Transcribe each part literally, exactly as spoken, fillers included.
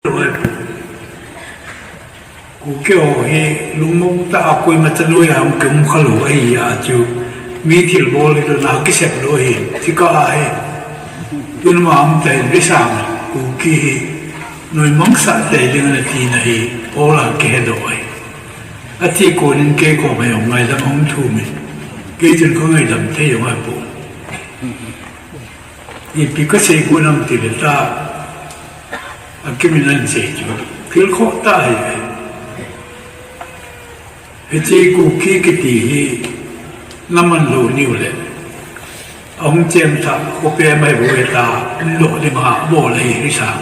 Kuki ho hi lungmong tah a koima chanoi a hung kium khalou ahi a chu, mi thilbol hi lona kisep lou ahi, chikah a hi. Tun ama um tah in Risang Kuki hi noimang sah tei ding ana tina hi, Paul a kihedoh ahi. Athi konin kei koma jong ngaidam ahung thum in, kei chun kangaidam thei jong ahipoi. Ipi kasei kon ham tile ta, akimin ahin sei chu, thil khoh tah ahi. Hiche Kuki kiti hi naman lou niu le, ahung cheng thah, khopi mai bou hita, umdoh dinga bol ahi Risang.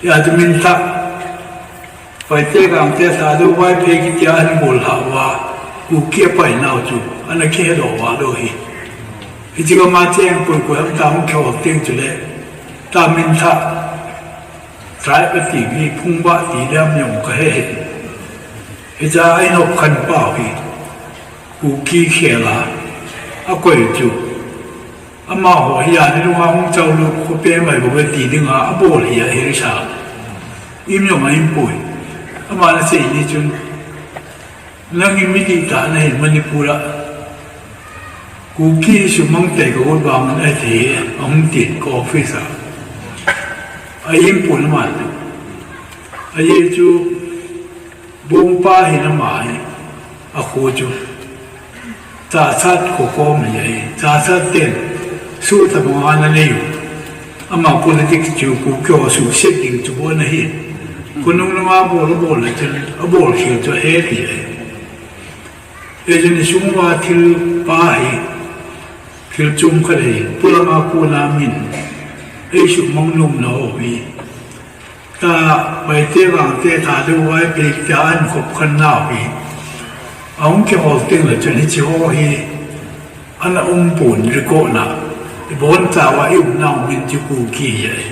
Hijeh chun minthah, Paite Gangte Thadou Vaiphei kitia ahin bol lhah uva, Kuki apai nau chu ana kihedoh val u ahi. Hiche gam a cheng koi koi ham ta hung kihol teng chule, ta minthah, tribe ati hi phungbah ti ding ham jong kahe hih. Hiche a ahin hop khen pau hi Kuki khel a akoi chu, amaho hi a nilunga hung chaulut khopi mai bou ve ti dinga abol hi ahi Risang. Im jong ahin pui. Aman asei ni chun, nang hi mi dihtah nahin Manipur a, Kuki hi sumang tei kagot vangin ahithei, ahung tin ka office a. Ahin pun aman. Ajeh chu, Bongpa hin ama hi, akho chu Chassad kho kom ahi, Chassad ten suh thabang ana nei u. Ama politics chu Kuki ho suhset ding chu bou ana hi. Khonung lama bol, abol le chun, abol khel chu ahe thei ahi. Hijeh chun isung uva thil pha hi, thil chom khat ahi, polanga kona min eisumang nomna ho hi. Ta Paite Gangte Thadou Vaiphei tia ahin khop khen nau hi, ahung kihol teng le chun hiche ho hi ana um pon record na. Ibonchauva ium nau min chu Kuki hi ahi.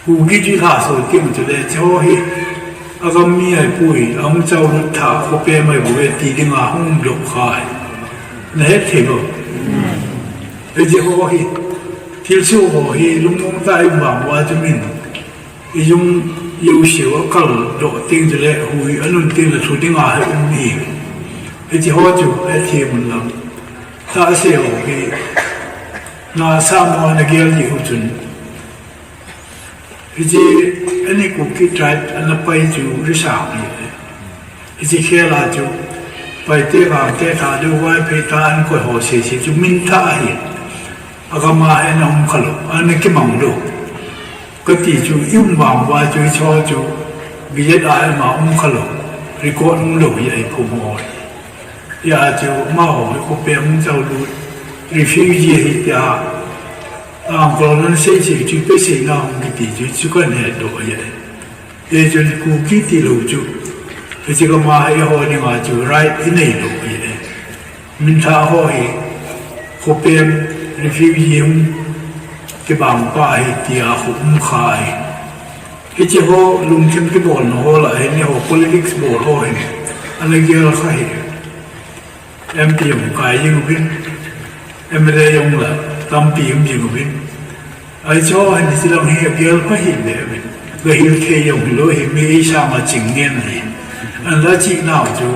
Kuki chu ilhahsol teng chule hiche ho hi agam mi ahipoi, ahung chaulut thah khopi mai bou ve ti dinga hung umdoh kha ahi. Nahet thei bou. Hiche ho hi, thilsoh ho hi lungmong tah a ium vang uva chu min ijung jouseu akaldoh teng chule hui anun teng le thu dinga hi um hi. Hiche ho chu hethem un lang. Tahsa ho hi nasam ho nagel diu chun, hiche ani Kuki tribe ana pai chu Risang hi. Hiche khel a chu Paite Gangte Thadou Vaiphei ta ahin koi ho sese chu minthah ahi. Agam a hi ana um khalou, ana kimang lou. Kati chu ium vang uva chu hiche ho chu gazette a ima um khalou, record umlou hi ahi phung ho. Hijeh chun amaho hi khopi a hung chaulut, refugee ahi tia, Tangkhul hon ana seisei chu ipi seina hung kiti chu, chu kahin hedoh ahi. Hijeh chun Kuki tilou chu, hiche gam a hi eiho dinga chu right inei lou ahi. Minthah ho hi, khopi a refugee hung kibang pa ahi tia khu um kha ahi. Hiche ho lungthim kibolna ho lah hin, eiho politics bol ho hin ana gel kha hi. M P jong kai jing uvin, M L A jong la tampi um jing uvin. Hiche ho hin hiche lang hi agel kha hih beh uvin. Gahil thei jong hilou hi, mi eisanga ching ngen ahi. Ana chih nau chu,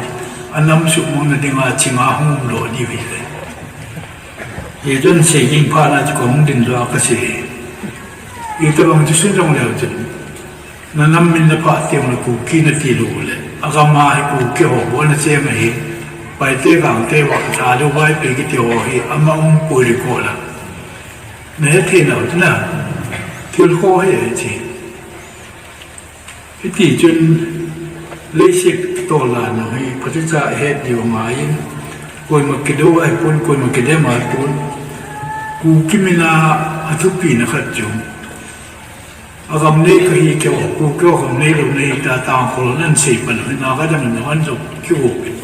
anam sumangna dinga chinga hung umdoh diu ahi. Hijeh chun sei ding phat na chu kahung dindoh a kasei. Itobang chu sun jong leu chun, nanam min naphah teng le Kuki nati lou le, agam a hi Kuki ho bou ana cheng ahi. Paite Gangte Thadou Vaiphei kiti ho hi ama umpoi record a. Nahet thei nau chu na, thil khoh hi ahi chu. Hiti chun leiset tolna hi phatecha ihet diu angaiyin, koima kidou ahipon, koima kidem ahipon. Kuki min a athupina khat chu, agam nei kahi keu, Kuki ho gam neilou nahi tia Tangkhul hon ana seipan u hi, Naga dang in ana jong kihou peh.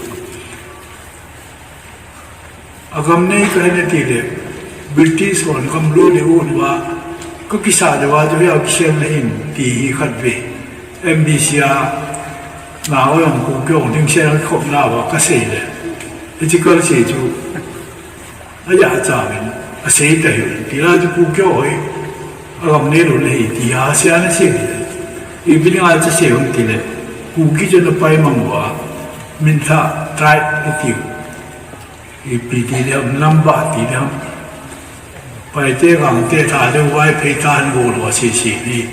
Agam nei kahi nati le, British hon gam lou le uva, kakisah diuva chu hiya kiselna hin ti hi khat ve. M B C a, Naga jong Kuki jong ding sel khopna uva kasei le, hiche kasei chu, ajah chauvin asei tahih un, ti la chu Kuki ho hi agam neilou nahi tia asei ana sei le. Ipi dinga chu sei ham tile, Kuki chu ana pai mang uva, Minthang tribe itiu, ipi ti diham, Nambah ti diham, Paite, Gangte, Thadou, Vaiphei, Thanbol ho sese hi,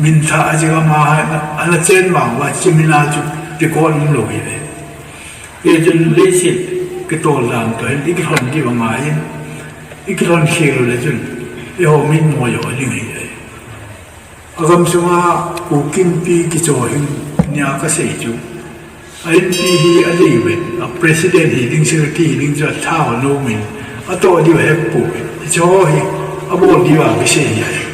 Minthang aji gam a ana chen mang uva, hiche min a chu record umlou hi ve. Hichun leiset kitol dan toh hin ikilhon diu angaiyin, ikilhon khel u le chun eiho mitmo jo ding ahi. Agam sunga Kuki Inpi kichoh hing nia kasei chu, a inpi hi adei uvin, a president hiding, secretary hiding chu atha ho nomin, atoh diu ahepoi. Hicheho hi abol diuva kisei ahi.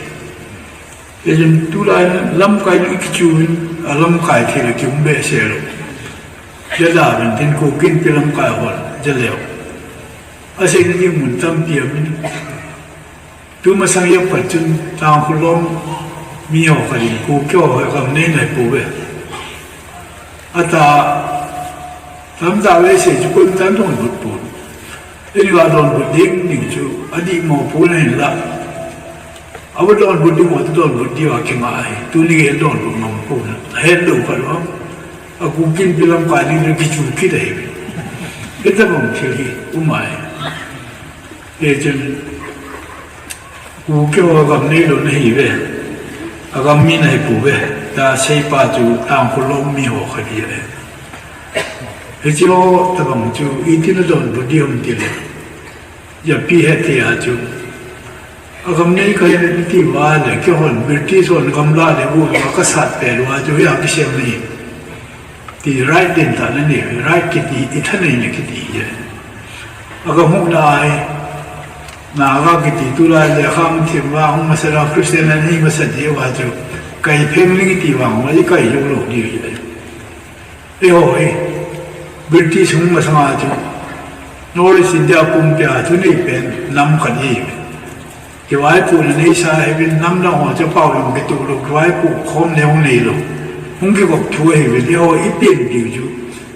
Hichun tulai lamkai in ikichu uvin, alamkai thei le kium behseh lou. Jada uvin tin, Kuki Inpi lamkai hon jaleu, aseina ding mun tampi aumin. Tumasang a pat chun Tangkhul lom miho khat in Kuki ho hi gam neina hipouve, ata, tamtah vei sei chu koimacha donbut pon. Eini ga donbut ding ding chu adihmo pon ahinla, ava donbut ding ho chu donbut diuva kinga ahi. Tuni gei donbut ngam pon, ahetlou khat uva, a Kuki Inpi lamkai ding chu kichu kit ahi. Hitobang thil hi um ahi. Hichun Kuki ho gam neilouna ahiuve, agam mi ana hipouve, tia seipa chu Tangkhul lom miho khat ahi. Hicheho tobang chu itin adonbut ding ham tile, ijapi hethei a chu, agam nei kahi nati uva le, keihon British hon gamlah le gu uva kasatpeh uva chu hia kisem ahi, ti right dintah nanei, right kiti, ithaneina kiti hi. Agam huhna ahi, Naga kiti tulai lekha hung thim uva hung masa a Christian anei masa diuva chu, kai pheng ding iti vang uva ikai joulou diu ahi. Eiho hi British hung masanga chu North East India pumpia thunei pen nam khat ihi. Kivaipohna neisa ahiuvin, nam dang ho chu pao jong kitoh lou, kivaipoh khomna hung neilou, hung kigop thu ahiuvin, eiho ipen diu chu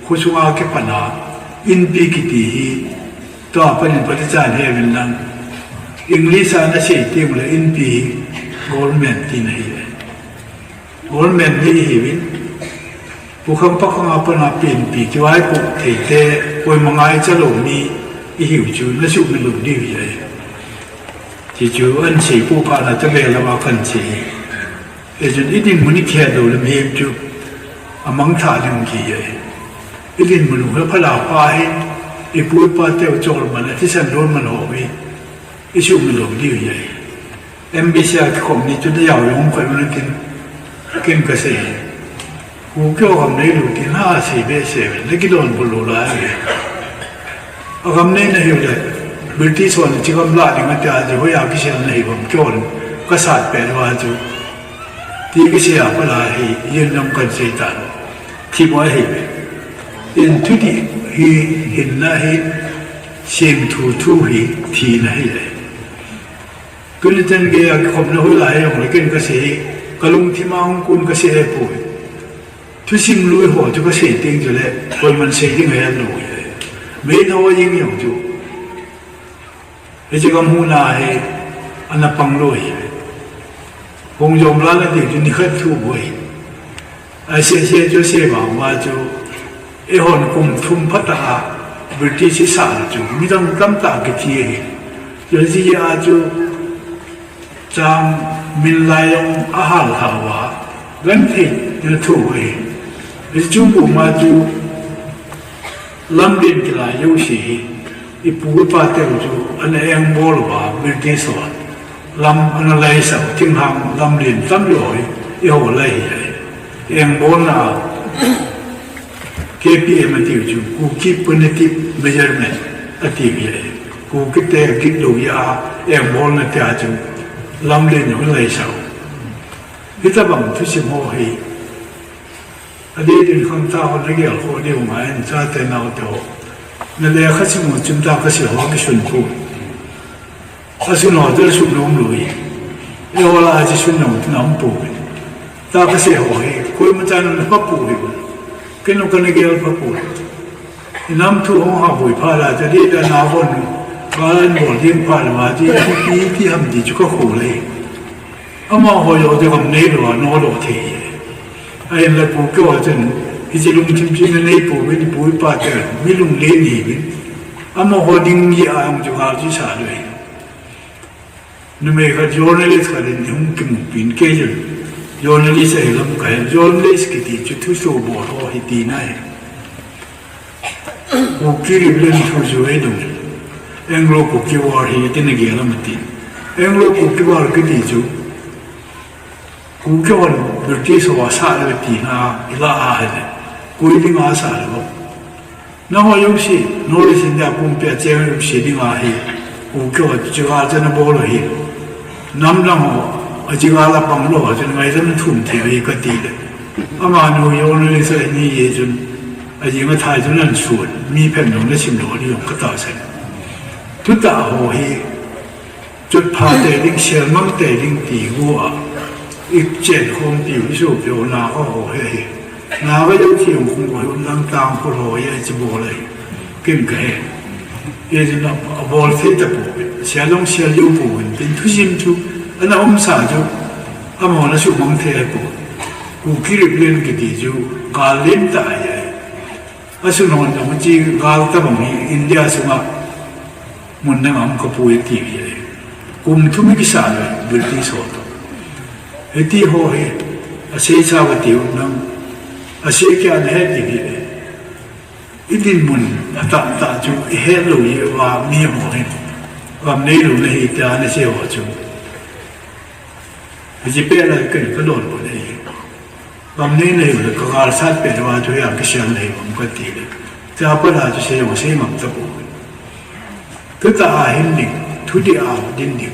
khosunga kipana Inpi kiti hi, tua panin phatechan heuvin lang, English a nasei tengle Inpi hi government tina ahi. Government hi ihiuvin, pukhang pakhanga pana penpi kivaipoh theite, koima ngaicha lou mi ihiu chu nasuhmil lou diu ahi. Tichu ahin seipoh phatna chu vel lama kahin sei. Hichun idinmun ikihet lou le mihem chu amangthah ding kihi ahi. Idinmun u hi phalou pha hin, ipu ipa teu cholman, athisan lolman ho hi isuhmil lou diu ahi. Embassy a kikhop ni chu najao jong khat uvin tin, ken kasei. Kuki ho gam neilou tin asei behseh uvin, nakidonbut lou lai uve. Agam neina hiule, British hon hiche gamlah ding atia chu hoiya kiselna hiuvem, keihon kasatpeh uva chu, ti kisei a phala hi, ijat jong kahin sei tan, thipboi ahiuve. In thudih hi hinna ahi, semthu thu hi thina ahi. Tuni chan geiya kikhopna hoilai hijongle ken kasei, kalungthima hung kon kasei ahipoi. Thusim lui ho chu kasei teng chule koiman sei ding ahetlou ahi. Meithao jeng jong chu, hiche gam huhna hi ana panglou ahi. Hung jom lal nati chu nikhat thu boi. Asese chu asei vang uva chu, eihon kum thum phatah a British isah le chu midang tamtah kithi ahi. Chuche jeh a chu chang min lai jong ahal lhauva, genthei in athoh u ahi. Hiche chung koma chu lamlen kilai jouse hi, ipu ipa teu chu ana engbol uva, British hon lam ana laisah u, thinglhang lamlen tamjo hi eiho lai ahi. Engbolna a K P M atiu chu, Kuki Punitive Measurement atiu ahi. Kukite gitlou jeh a engbolna tia chu lamlen jong laisah u. Hitobang thusim ho hi, adeh din khangthah ho nagel khoh diu ngai in, chate naote ho, nalekha sim u chun ta kasei ho kisun poi. Asun ho chu sun nom lou ahi. Eiho lah a chu sun nom tina umpoi. Ta kasei ho hi koimachan ana phapoi. Ken jong kana gel phapoi. Inam thu hung haboi phat a chu, adeh dan a von, gal anabol ding phat uva chu, ipi ti ham ti chu kakhol e. Amaho jong chu gam neilou a nodoh thei e. Ahinla Kuki ho chun, hiche lungthim chu ana nei pouvin, ipu ipa te, mi lunglen ahiuvin. Amaho ding jeh a jong chu gal chu asah lou ahi. Numei khat journalist khat in eihung kimupin, kei jong journalist ahi lam kahe, journalist kiti chu thusoh bol ho ahi tina ahi. Kuki River Land thu chu eidong in, Anglo Kuki War hi iti nagel am ati. Anglo Kuki War kiti chu Kuki hon British ho asah lou tina ilah ahile, koi dinga asah lou? Nangho jouse, North East India pumpi a cheng jouse dinga hi, Kuki ho chu gal chu ana bol u ahi. Nam dang ho, achi gal a pang lou ho chun ngaidam thum thei u ahi kati le, amanu journalist ahi jeh chun, ajing athai chun ana sun, mi phabep jong ana sim lou ding jong katahsan. Thutah ho hi chotpha tei ding, selmang tei ding ti gu a, ichen khompiu, isopiu, Naga ho hi ahi. Naga jouse jong khum ho hi umlang, Tangkhul ho hi achi bol ahi, ken kahe. Hijeh in abol thei tapouvin, sel jong sel jou pouvin tin thusim chu ana umsa chu, amahon asuhmang thei ahipoi. Kuki River Land kiti chu gal lentah ahi. Asun hon jong hiche gal tobang hi India sunga mun dang a um kapoi ati ahi. Kum thum ikisah le British ho toh. Hiti ho hi asei sao kati u nang, asei kei a nahet ding hile, idinmun atahtah chu ihet lou jeh uva miho hin gam neilouna ahi tia anasei ho chu, hiche pet a ken kadonbut ahi. Gam neina hiu le kagalsat pet uva chu hia kisel nahiu vem kati le, chapa la chu sei jong sei ngam tapoi. Thutah a hin ding, thudih a din ding.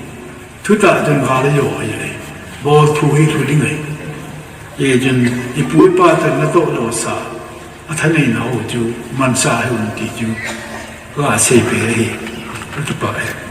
Thutah chun gal ajo ahi. Bol thu hi thu ding ahi. Hijeh chun ipu ipa ten natoh dohsa, athaneina ho chu mansa hih un ti chu kaseipe ahi. Katupa e.